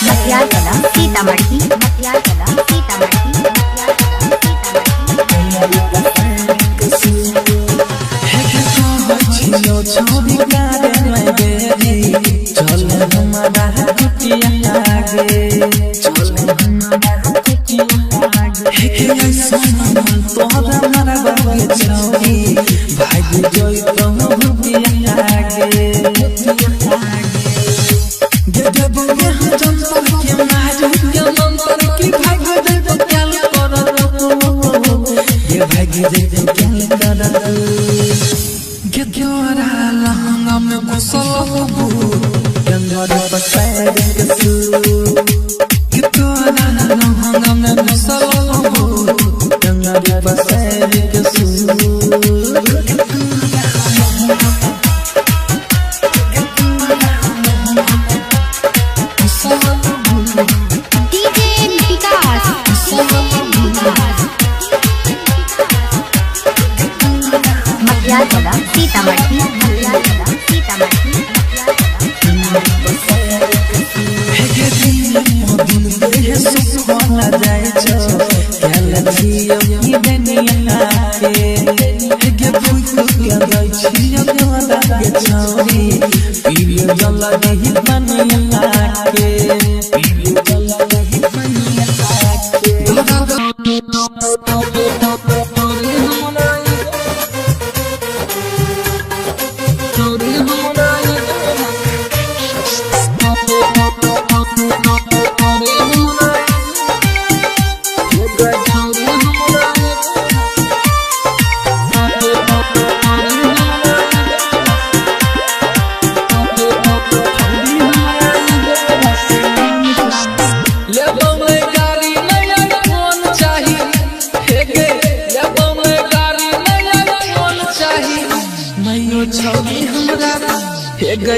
Matiagala Sitamarhi, Matiagala Sitamarhi, DJ विकास, मटियागला सीतामढ़ी, मटियागला सीतामढ़ी,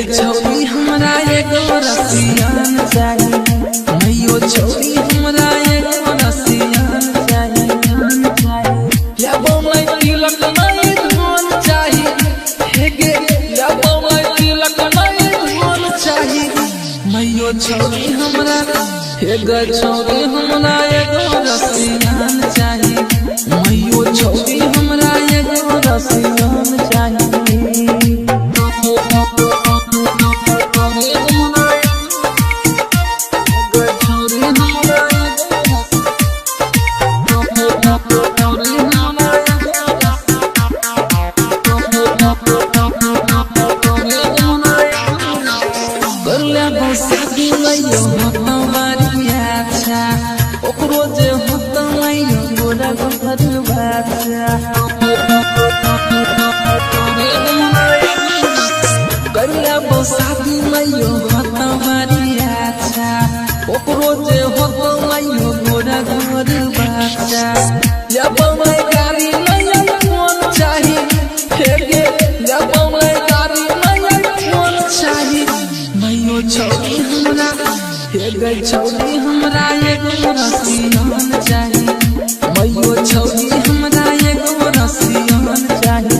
छौरी हमरा एगो रसियान चाही, मैयो छौरी हमरा एगो रसियान चाही। लेबो मैं तिलक नहीं धन चाही, हे गे लेबो मैं तिलक नहीं धन चाही। मैयो छौरी हमरा, हे गे छौरी हमरा एगो रसियान चाही, मैयो छौरी हमरा एगो रसियान चाही। ओकरो जे होता मैयो गोरा घर बाचा करले शादी मैयो होता बारी अच्छा, ओकरो जे होता मैयो गोरा घर बाचा। लेबो मैं गाड़ी नया फोन चाही, हे गे लेबो मैं गाड़ी नया फोन चाही। मैयो छौरी हमरा, हे गे छौरी हमरा एगो रसियान चाही, मैयो छौरी हमरा एगो रसियान चाही।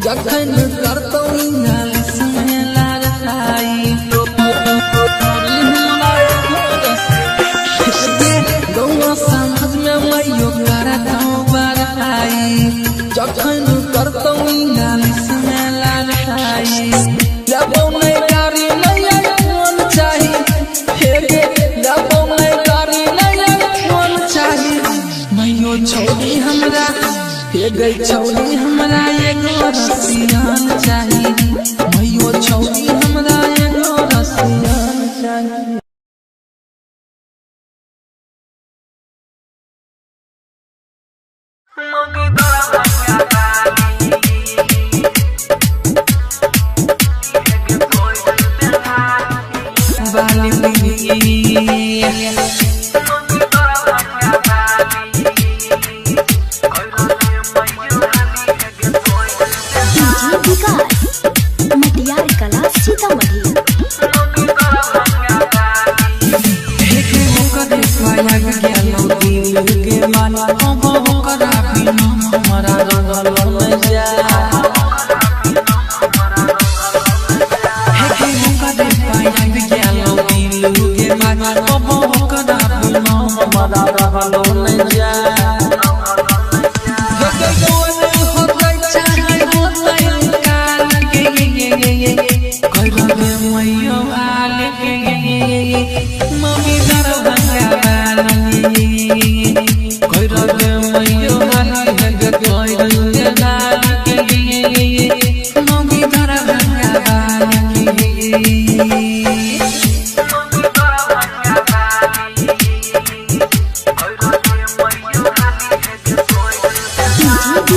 जखन करतौ इंग्लिश में लड़ाई, गौआ समाज में मैयो करतौ बड़ाई, जखन करतौ इंग्लिश में लड़ाई। लेबो नहीं गाड़ी नया फोन चाही, हे गे लेबो नहीं गाड़ी नया फोन चाही। मैयो छौरी हमरा, हे गई छौरी हमरा एगो रसियान चाही, मैयो छौरी हमरा एगो रसियान चाही। डीजे विकास मटियार कला सीतामढ़ी। डीजे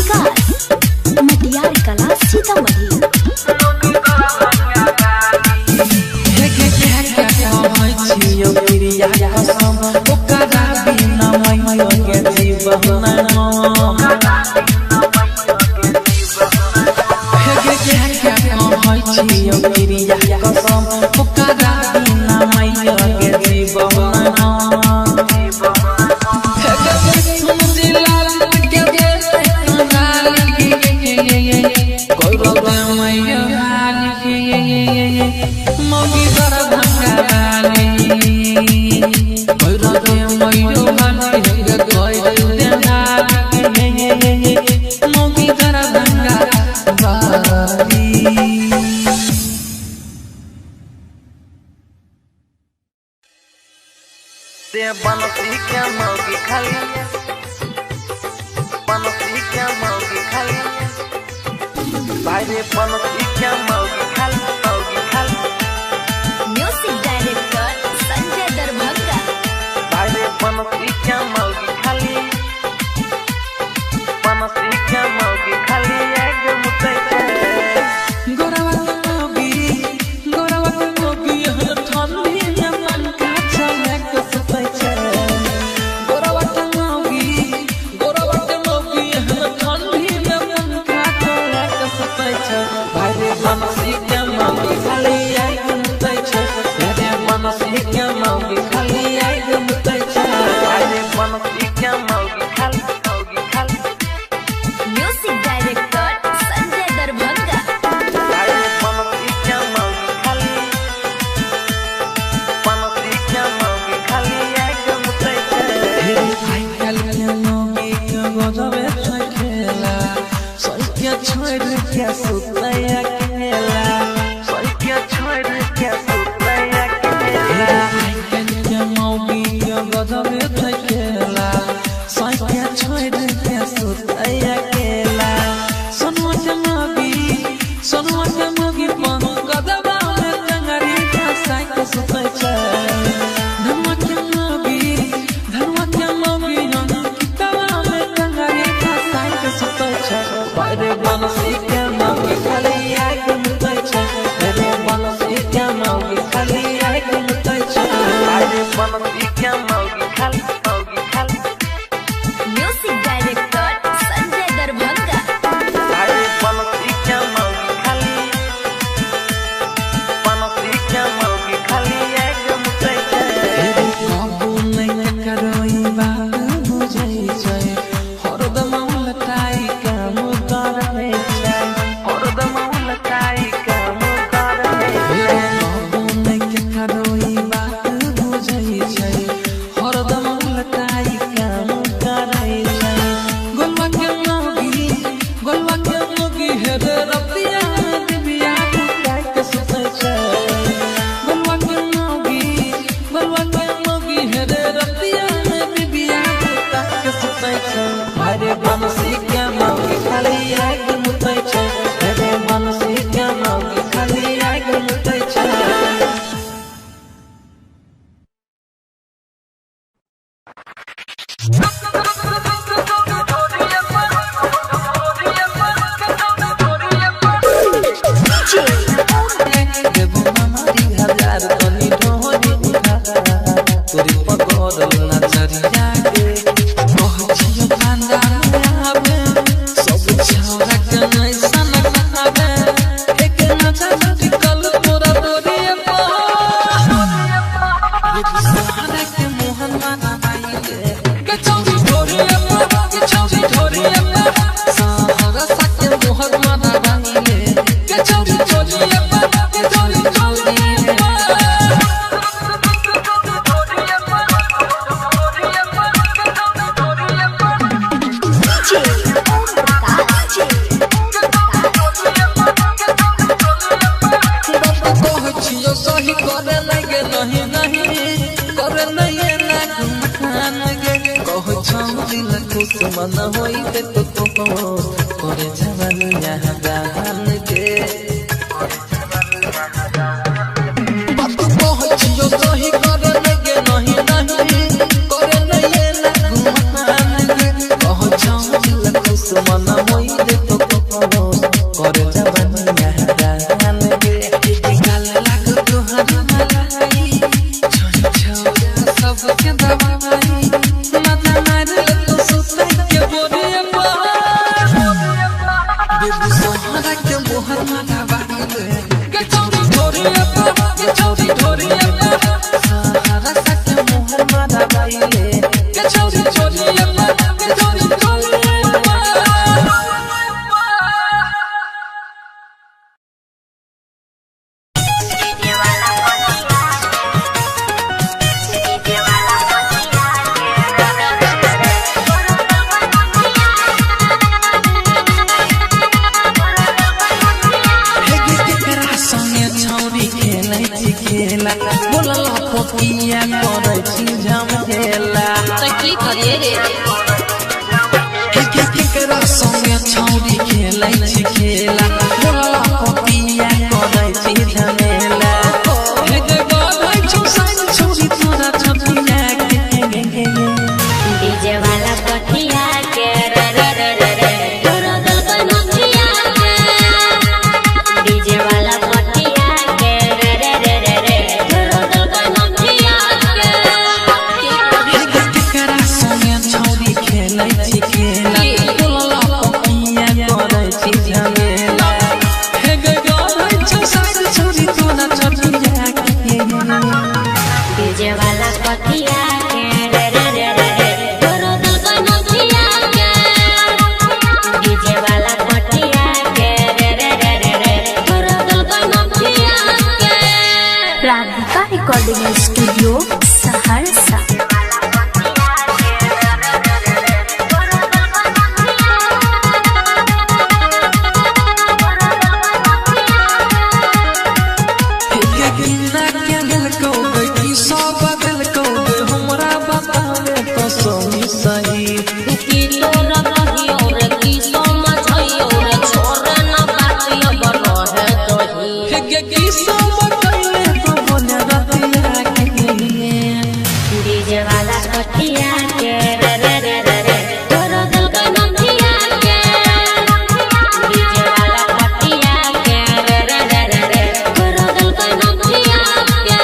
विकास मटियार कला Sitamarhi. Music director Sanjay Darbhanga. Music director Sanjay Darbhanga. Music director Sanjay Darbhanga. Thank you. दिल खुश मन होई ते तो करे जवनिया दान के बात कहै छियो सही करे लगे नहीं नहीं करे नहीं ना गुमान के कहै छौ दिल खुश मन होई ते तो करे जवनिया दान के गाल लाग तोहर मलाई छोरी छौरा सबके दवाई मजा मार तो सुतै के बोरे बेबी सोहरा के मोहर माथा बांधे के चौरी ढोरी अपा के चौरी ढोरी अपा सहारा सा के मोहर माथा बाइले के चौरी चोरी अपा के चौरी चोरी अपा। संगे छौरी खेलै छी खेला बोलल पोतिया करै छी झमेला त की करिए रे हे के केकरा संगे छौरी खेलै छी खेला बोलल पोतिया करै छी झमेला हे गे गलै छौ साइन छौरी तोरा छतिया के डीजे वाला पटिया के रे रे रे रे रे तोरा दिल का नथिया के डीजे वाला पटिया के रे रे रे रे रे तोरा दिल का नथिया के हे गे केकरा संगे छौरी खेलै छी खेला बोलल पोतिया करै छी झमेला हे गे गलै छौ साइन छौरी तोरा छतिया के डीजे वाला पटिया के रे रे रे रे रे तोरा दिल का नथिया के डीजे वाला पटिया के रे रे रे रे रे तोरा दिल का नथिया के राधिका रिकॉर्डिंग स्टूडियो सहरसा। किन्ना के दिल को की सब दिल को हमरा बतावे तो सही सही की तोरा कहियो रे की समझियो रे छोरे न बातिया बनो है दही हे गे की सब कइले तो बोले रतिया के डीजे वाला पटिया के रे रे रे रे रे तोरा दिल का नथिया के डीजे वाला पटिया के रे रे रे रे रे तोरा दिल का नथिया के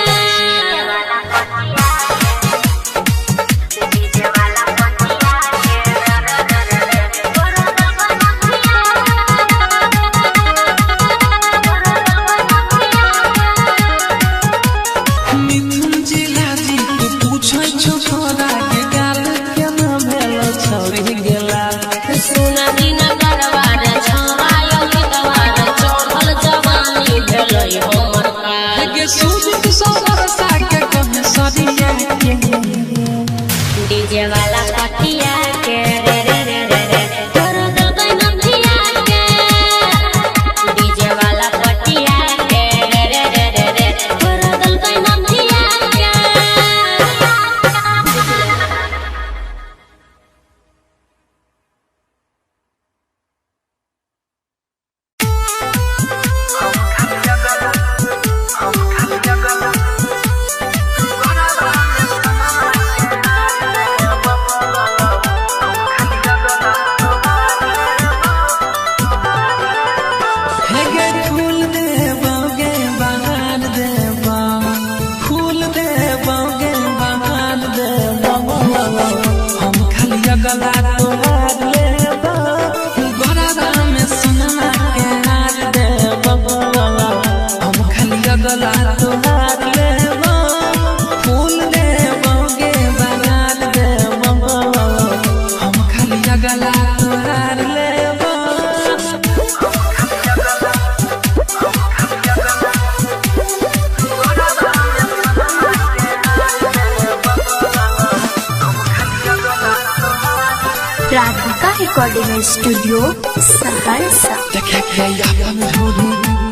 मिथुन जिला जी के पूछै छौ छोरा के गाल केना भेल छौरी गेला सुना दिन करवार छौरा यो गवार चढ़ल जवानी भेलै हमर हे काल गे सूझ सहरसा के कहे सरिया के डीजे वाला पटिया के रे रे रे रे रे तोरा दिल का नथिया के डीजे वाला पटिया के रे रे रे रे रे तोरा दिल का नथिया के। हे गे फूल देबा गे बहार देबा फूल देबा गे बहार देबा हम खाली अगला तोहार लेबा गरबा में सोना के हार देबा हम खाली अगला तोहार लेबा फूल देबा गे बहार देबा हम खाली अगला तोहार लेबा। Radhika recording studio Saharsa. देखे के अपन ढोरी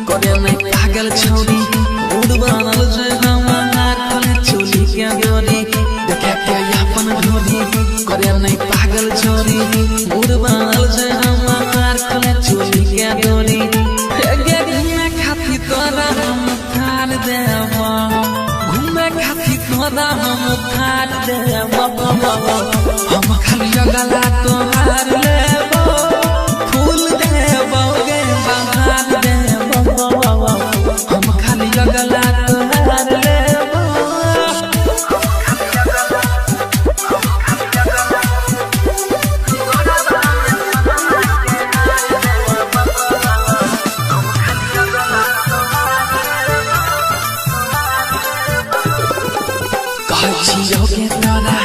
करे नहीं पागल छौरी उड़ बनल जे हम चोली के डोरी देखे के अपन ढोरी करे नहीं। पागल छोरी मूड बनल छै हमार खोले चोली के डोरी गे घूमे खातिर तोरा हम थार देबो घूमे खातिर तोरा हम थार देबो हम खाली गला तोहार लेबो फूल देबो गे बहार देबो हम खाली गला तोहार लेबो। कहै के तोरा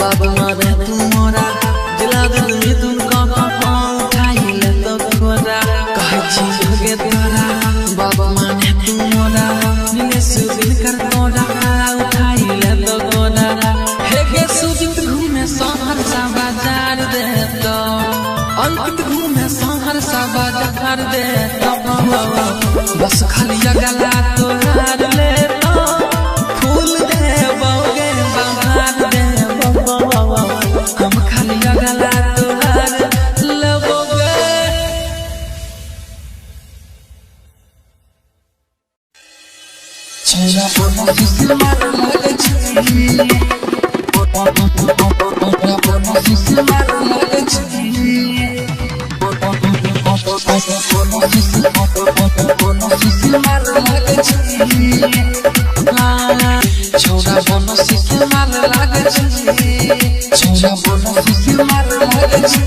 बाबा मारे तू मोरा दिला दिल में तुम उठाई ले तो खोरा। कहै के तोरा बाबा माने तू मोरा मिले सुदिन कर तोरा उठाई ले तो खोरा। हे गे सुजित घूमे सहरसा बाजार दे तो अंकित घूमे सहरसा बाजार दे तो बस खाली गला तोहार ले तो फूल देबो गे बहार देबो हम खाली गला तोहार लेबो गे। छोरा बनसी मार लागै छी बनसी मार लागै छी बनसी मार लागै छी छोरा बनसी मार लागै छी छोरा बनसी मार लागै छी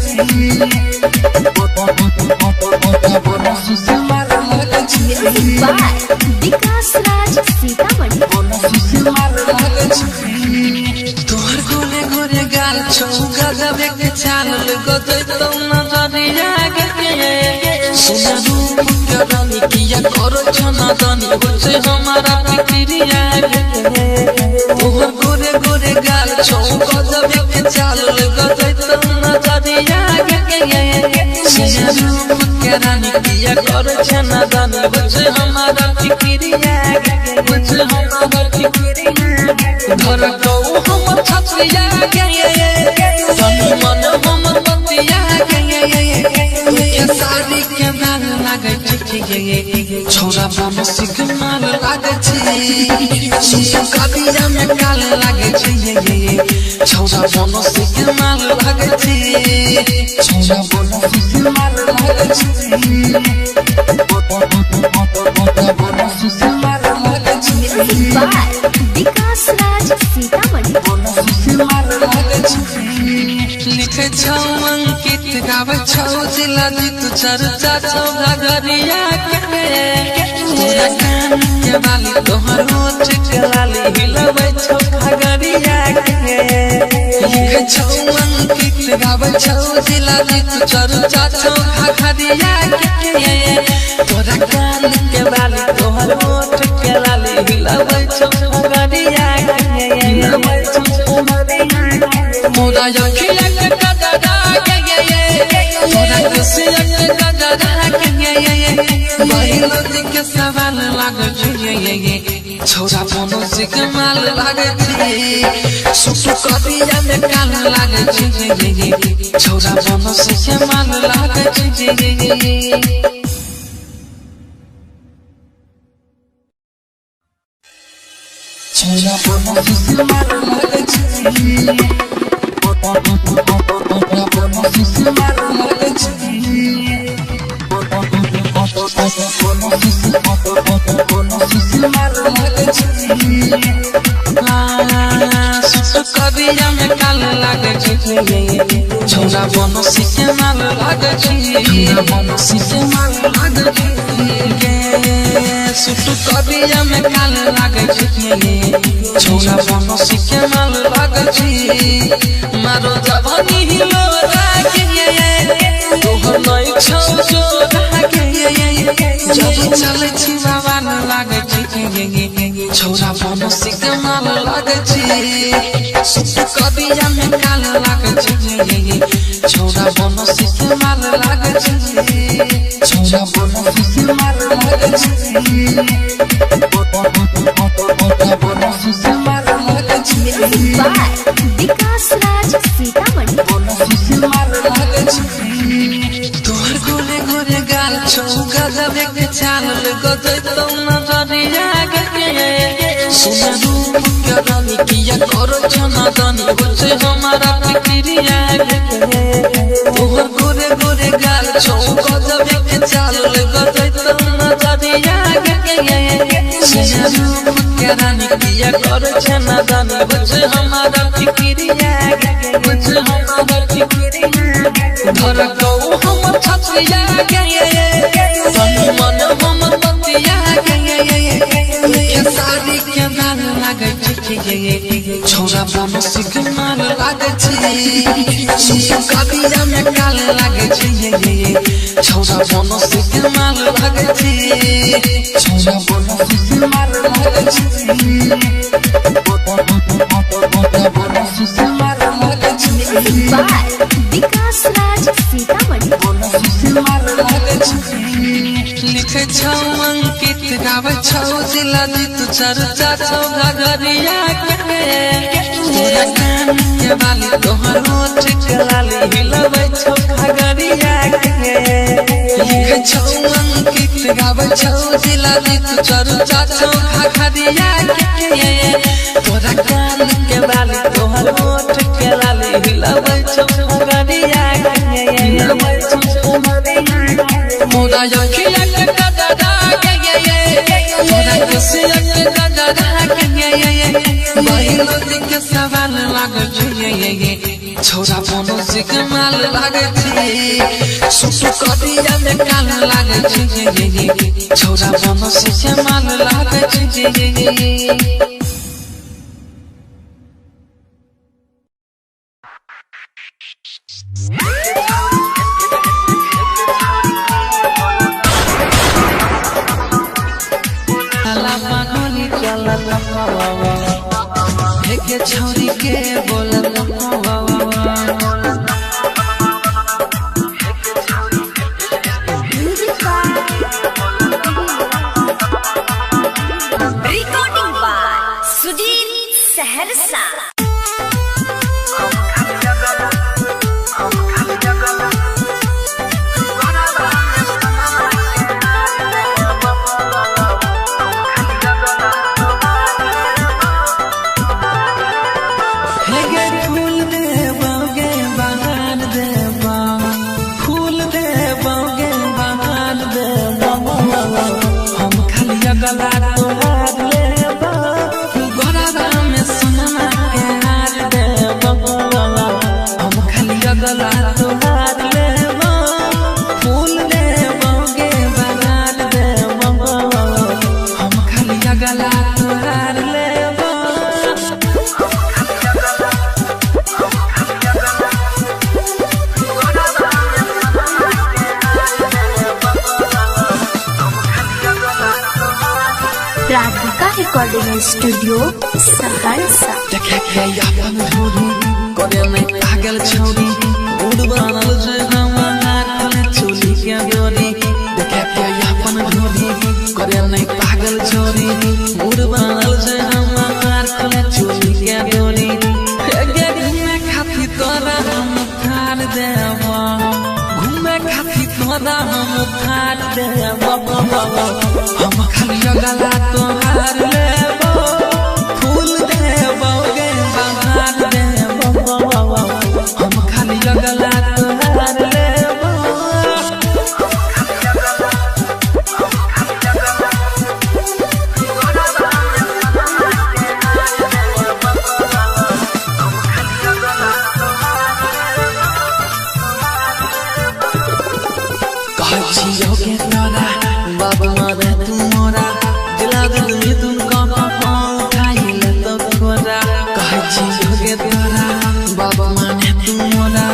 बनसी मार लागै छी। म्यूजिक बाय विकास राज सीतामढ़ी। बनसी मार लागै छी तोहर गोरे गोरे गाल छौ गजब के चाल गजै तो नजरिया गे सुना रूप के रानी किया करो छना दानी हो छै हमारा फिक्रिया गे तोहर गोरे गोरे गाल छौ गजब के चाल गजै तो नजरिया गे सुना रूप के रानी किया करो छना दानी हो छै हमारा फिक्रिया गे हो छै हमारा फिक्रिया धर कौ हमर छछिया गे तनी मन हमर बतिया गे के साड़ी के दाग लागै छै छोरा बनसी के मार लागै छै कबिया में काल लागै छै छोरा बनसी के मार लागै छै छोरा बनसी के मार लागै छै बनसी के मार लागै छै। म्यूजिक बाय विकास राज सीतामढ़ी। बनसी मार लागै छै लिखै छौ अंकित गाबै छौ जिला जीत चर्चा छौ घगरिया के तोरा कान के बाली तोहर होठ के लाली हिलबै छौ घगरिया के लिखै छौ अंकित गाबै छौ जिला जीत चर्चा छौ घगरिया के तोरा कान के बाली तोहर होठ के लाली हिलबै छौ घगरिया के हिलबै छौ घगरिया मोरा अखिया के कजरा गे मोरा खुशिया के कजरा गे बहिलो के सवाल लागै छै छोरा बनसी के माल लागै छै सुसु कबिया में काल लागै छै छोरा बनसी के माल लागै छै। छोरा बनसी मार लागै छै बनसी मार लागै छै बनसी मार लागै छै सुसु कबिया में काल लागै छै छोरा बनसी के माल लागै छै बनसी के माल लागै छै सुसु कबिया में काल लागै छै छोरा बनसी के माल लागै छै मारो जवानी हिलो राखे तोहर नै छौ जोरा के जब चलै छी बाबा न लागै छै छोरा बनसी के माल लागै छै सुसु कबिया में काल लागै छै छोरा बनसी के माल लागै छै छोरा बनसी के माल लागै छै बनसी के माल लागै छै। म्यूजिक बाय विकास राज सीतामढ़ी। गजब के चाल गजब नजरिया गे सुना रूप के रानी किया करो छना दानी कुछ हमारा फिक्रिया गे तोहर गोरे गोरे गाल छौ गजब के चाल गजब नजरिया गे सुना रूप के रानी किया करो छना दानी कुछ हमारा फिक्रिया गे कुछ हमारा फिक्रिया धर गौ हमर छतिया गे तनी मन हमर बतिया गे के साड़ी के दाल लागै छै छौरा बनसी के माल लागै छै सुसु कबिया में काल लागै छै छौरा बनसी के माल लागै छै छौरा बनसी के माल लागै छै बनसी के माल लागै छै बाय विकास राज सीतामढ़ी। लिखे छौ अंकित गाबै छौ जिला जीत चर्चा छौ घघरिया के तोरा कान के बाली तोहर ओठ के लाली हिलबै छौ घघरिया के लिखे छौ अंकित गाबै छौ जिला जीत चर्चा छौ घघरिया के तोरा कान के बाली तोहर ओठ के लाली हिलबै छौ घघरिया के हिलबै छौ घघरिया मोरा अखिया के गजरा गे गे गे मोरा कसिया के गजरा गे गे गे बहिनो जी के सवाल लागल छै गे गे छौरा बनसी के माल लागै छै सुसु कटिया में काल लागै छै गे गे छौरा बनसी के माल लागै छै गे गे। के छौरी के बोलत रिकॉर्डिंग बाय सुधीर सहरसा। हे गे फूल देबोगे बहार देबा फूल देबोगे बहार देबा हम खाली गला तोहार लेबा गरबा में सोनमा के हार देबा हम खाली गला तोहार लेबा फूल देबोगे बहार देबा हम खाली गला तोहार लेबा। Radhika recording studio Saharsa. देखे के अपन धोरी करे नहीं पागल छौरी उड़ बनल जे हमार खोले चोली के डोरी देखे के अपन धोरी करे नहीं पागल छौरी उड़ बनल जे हमार खोले चोली के डोरी गे घूमे खातिर तोरा हम उखाड़ देबो घूमे खातिर तोरा हम उखाड़ देबो हम खाली गला तोहार लेबो फूल देबोगे बहार देबो हम खाली गला तोहार लेबो। कहै छियौ गे तोरा बाबू मारे तू मोरा दिला दिल में तुम उठाइल तो खोरा कहै छियौ गे तोरा बाबू माने तू मोरा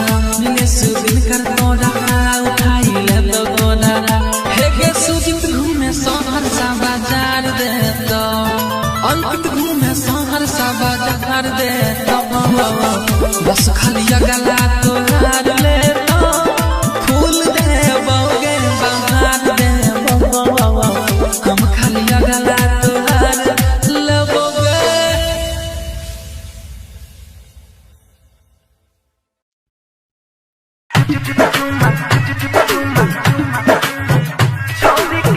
मिले सुदिन कर तोरा उठाइल तो खोरा हे गे सुजित घूमे सहरसा बाजार दे तो अंकित घूमे सहरसा बाजार दे तो बस खाली गला तोहार ले तो फूल देबोगे बहार देबो हम खाली गला तोहार लेबोगे। Chuma, chuma, chuma, chuma.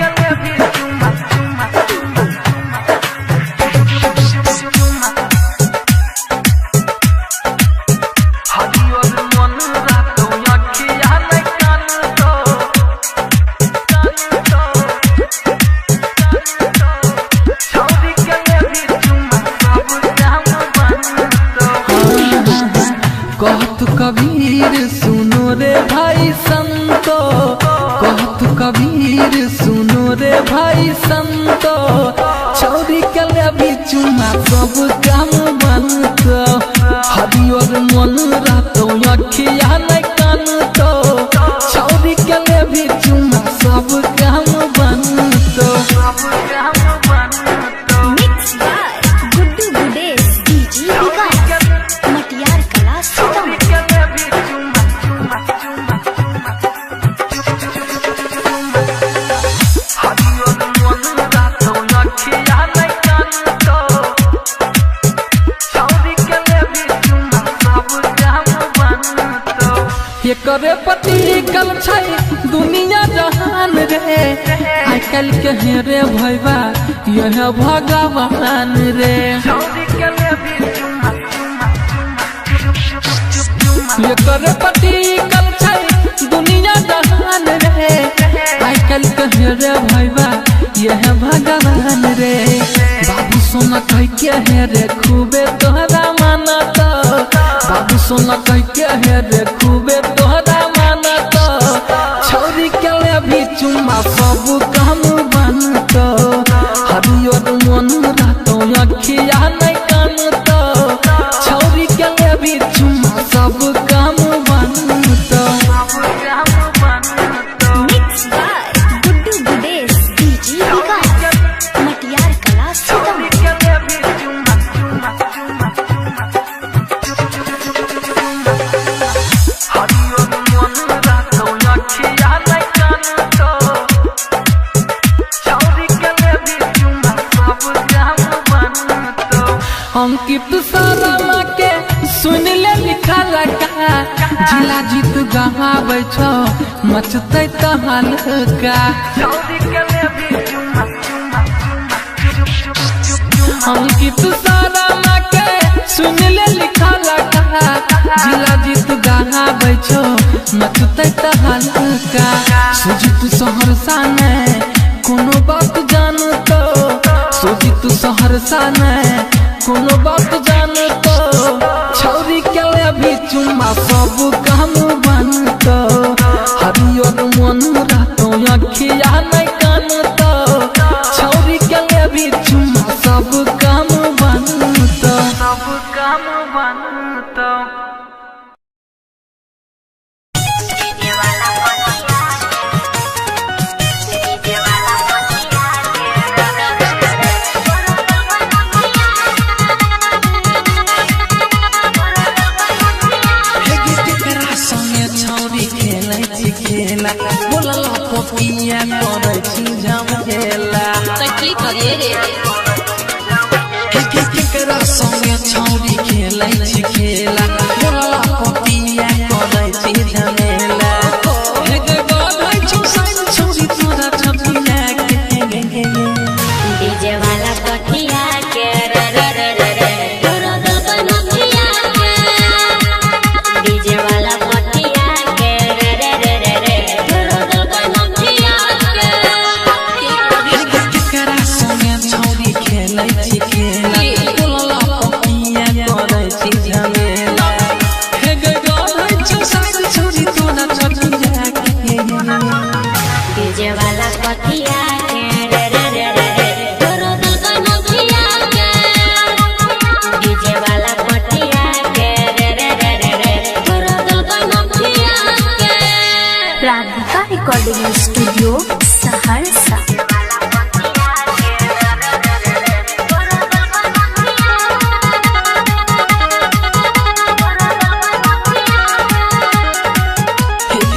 Kabir सुनो रे भाई संतो, कहत कबीर सुनो रे भाई संतो, छौरी के लेबी चुमा सब काम बनतो। हरियर मन रहतो अखिया नहीं कानतो, छौरी के लेबी चुमा सब काम बनतो। Mix by Guddu Gudesh DJ Vikas Matiyar Kala Sitamarhi. एकरे पति कल छै दुनिया जहान रे, आइ काल्हि के हे रे भैया यह भगवान रे। एकरे पति कल छै दुनिया जहान रे, आइ काल्हि के हे रे भैया यह भगवान रे। बाबू सोना कह के हे रे खूबे तोहरा मानत, बाबू सोना कह के हे रे खूबे तोहरा मानत, छौरी के लेबी चुमा सब काम बनतो। हरियर मन रहतो अखिया नहीं कानतो, छौरी के लेबी चुमा सब काम बनतो। Mix by Guddu Gudesh DJ Vikas Matiyar Kala Sitamarhi. Ankit Sharma के सुन ले लिखा लगा, जिला जीत गवाबै छौ मचतै त हल्का। अंकित शर्मा के सुन ले लिखा लगा, जिला जीत गवाबै छौ मचतै त हल्का। सुजीत सहरसा ने कोनो बात जानतो, सुजीत सहरसा ने कोनो बात जानतो, छौरी के लेबी चुमा सब काम बनतो। हरियर मन रहतो अखिया नहीं कानतो, छौरी के लेबी चुमा सब काम बनतो। सब काम बनतो। हे गे केकरा संगे छौरी खेलै छी खेला, बोलल पपिया करै छी झमेला। की करिए रे? हे गे केकरा संगे छौरी खेलै छी खेला, बोलल पपिया करै छी झमेला। हे गे गढ़ै छौ साइन छौरी तोरा छपिया के। डीजे वाला पटिया के रे रे रे रे रे, तोरो दिल के नथिया के। डीजे वाला पटिया के रे रे रे रे रे, तोरो दिल के नथिया के। हे गे केकरा संगे छौरी खेलै छी खेला, बोलल पपिया करै छी झमेला। हे गे गढ़ै छौ साइन छौरी तोरा छपिया के। डीजे वाला पटिया के रे रे रे रे रे, तोरो दिल के नथिया के। डीजे वाला पटिया के रे रे रे रे रे, तोरो दिल के नथिया के। Radhika recording studio Saharsa.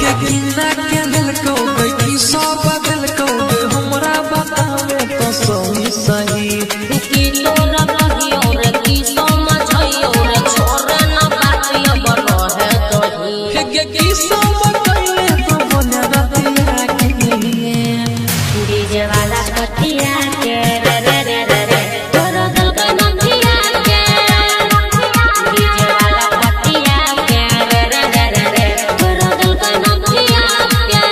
हे गिन्ना के दिलको गई की सब दिलको गे, हमरा बतावे तो सही सही। की तोरा कहियो रे, की समझियो रे, छोड़े न बातिया बनो है दही। हे गे की सब कइले तो बोले रतिया के। डीजे वाला पटिया के रे रे रे रे रे, तोरो दिल के नथिया के। डीजे वाला पटिया के रे रे रे रे रे, तोरो दिल के नथिया के।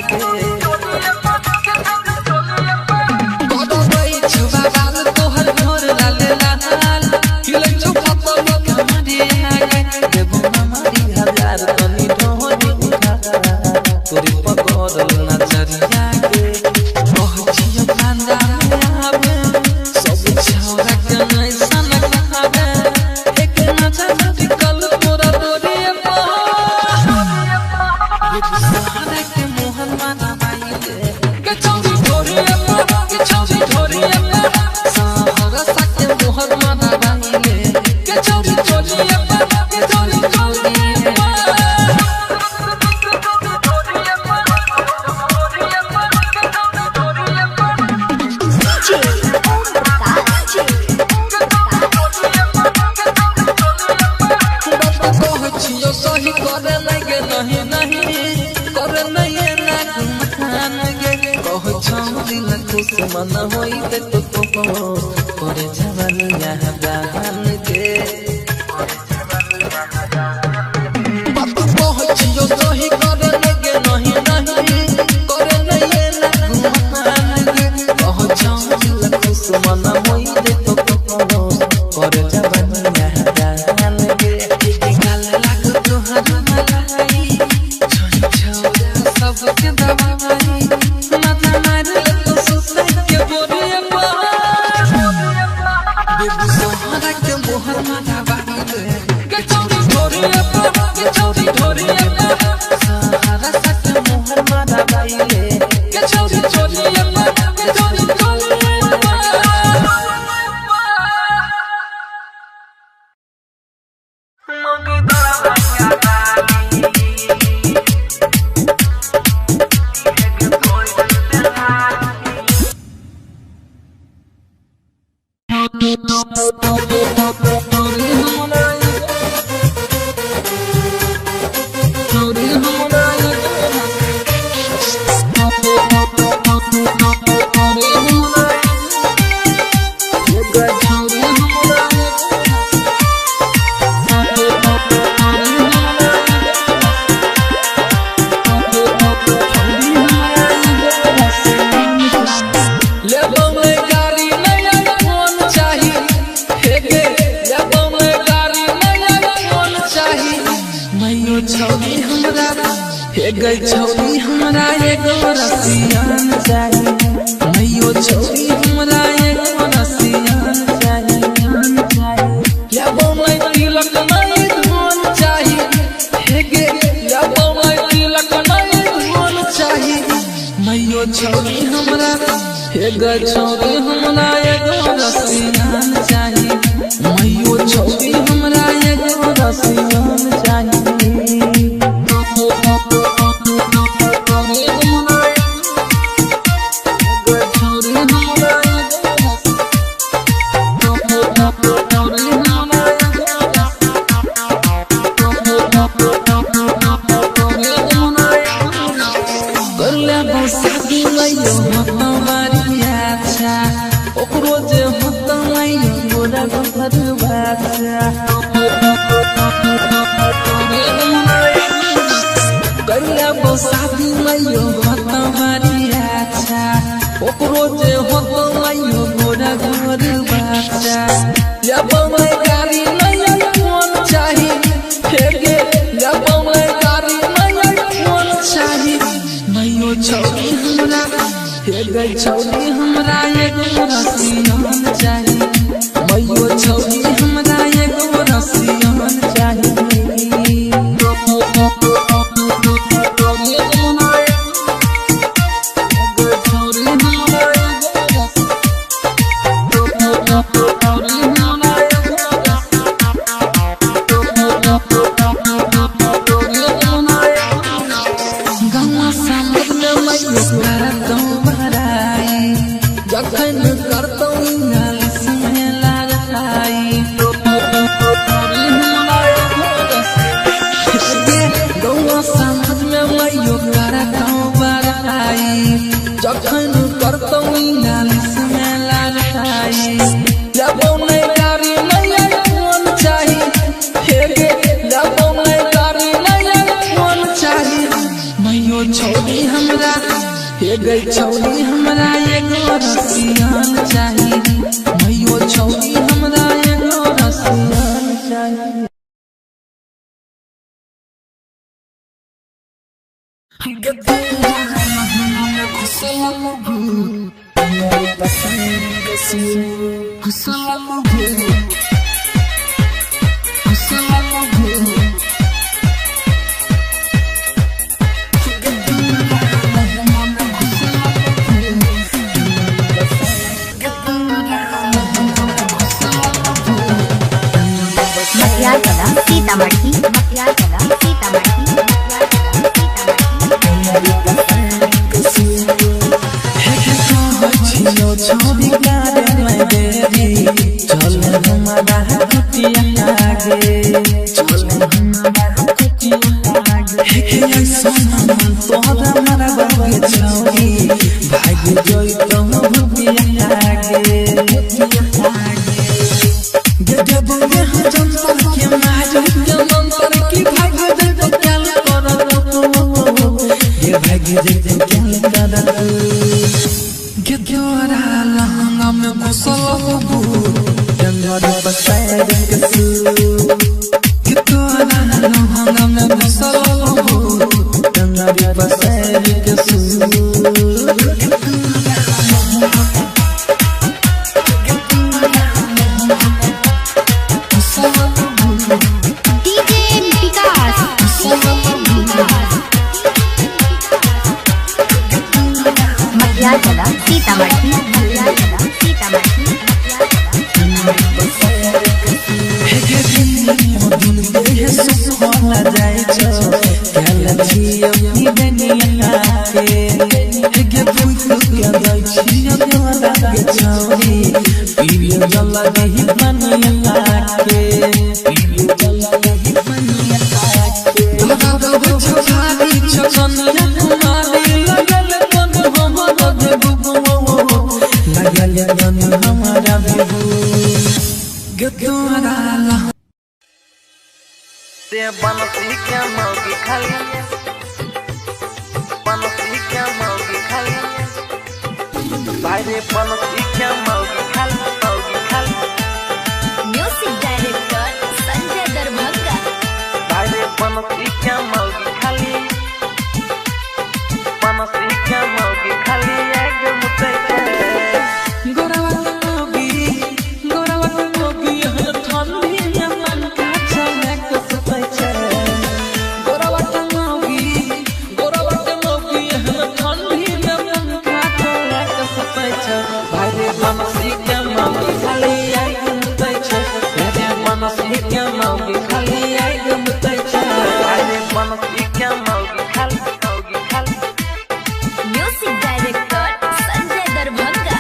गे गोदबै छुबा बाल तोहर घर लाल लाल हिलै छौ पतल कमरिया गे देबो मारी हजार तनी ढोरी उठा तोरी पकड़ल नजरिया गे कहै छियौ पांजा में आबे सब छौरा के नै सनक आबे एक नजर टिकल तोरा तोरे पर के मोहन माना माइले के चौरी ढोरी के चौरी ढोरी सहरसा के मोहन माना माइले के चौरी चोली के चौरी चोली। DJ Om Prakash बात कहै छियौ सही करे नै गे नहीं नहीं करे नै ना गुमान गे कहै छौ दिल खुश मन होई ते तो करे जवानिया बहन गे बात कहै छियौ सही करे नै गे नहीं नहीं करे नै ना गुमान गे कहै छौ दिल खुश मन होई ते तो करे जवानिया बहन गे गाल लाग तोहर मलाई छोरी छौरा सबके दवाई माथा मार तो सुतै के बोरिया पर बेबू सोहरा के मोहर माथा बाहिले के चौरी ढोरिया पर के चौरी ढोरिया पर सहारा सके मोहर माथा बाहिले के चौरी चोरिया पर के चौरी चोरिया पर। लेबो में गाड़ी नया फोन चाही हे गे लेबो में गाड़ी नया फोन चाही मैयो छौरी हमरा हे गई छौरी हमरा एगो रसियान चाही मैयो छौरी हमरा एगो रसियान चाही लेबो में तिलक नहीं धन चाही हे गे लेबो में तिलक नहीं धन चाही मैयो छौरी हमरा हे गे छौरी हमरा एगो रसियान चाही मैयो छौरी हमरा एगो रसियान चाही। करले शादी मैयो हमारी अच्छा ओकरो जे होत मैयो गोरा घर बाचा करले शादी मैयो हमारी अच्छा ओकरो जे होत मैयो गोरा घर बाचा लेबो में गाड़ी नया फोन चाही हे गे लेबो में गाड़ी नया फोन चाही मैयो छौरी हमरा हे गई छौरी हमरा एगो रसियान चाही मैयो छौरी हमरा एगो रसियान चाही। गाँव समाज में मैयो करतौ भराई जखन करतौ नालिश में लड़ाई गाँव समाज में मैयो करतौ भराई जखन करतौ नालिश में लड़ाई लेबो नहीं गाड़ी नया फोन चाही हे गे लेबो नहीं गाड़ी नया फोन चाही मैयो छौरी हमरा गई छौरी हमरा एगो रसियन चाही मैयो छौरी हमरा एगो रसियन चाही। मटियार कला सीतामढ़ी मटियार कला सीतामढ़ी मटियार कला डीजे विकास मटियार कला सीतामढ़ी मटियार कला सीतामढ़ी मटियार कला ते बनसी के मौगी खाली बनसी के मौगी खाली भाई रे बनसी के मौगी खाली मौगी खाली म्यूजिक डायरेक्टर संजय दरभंगा भाई रे बनसी के मौगी खाली बनसी के मौगी खाली एक मुतै म्यूजिक डायरेक्टर संजय दरभंगा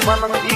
बनसी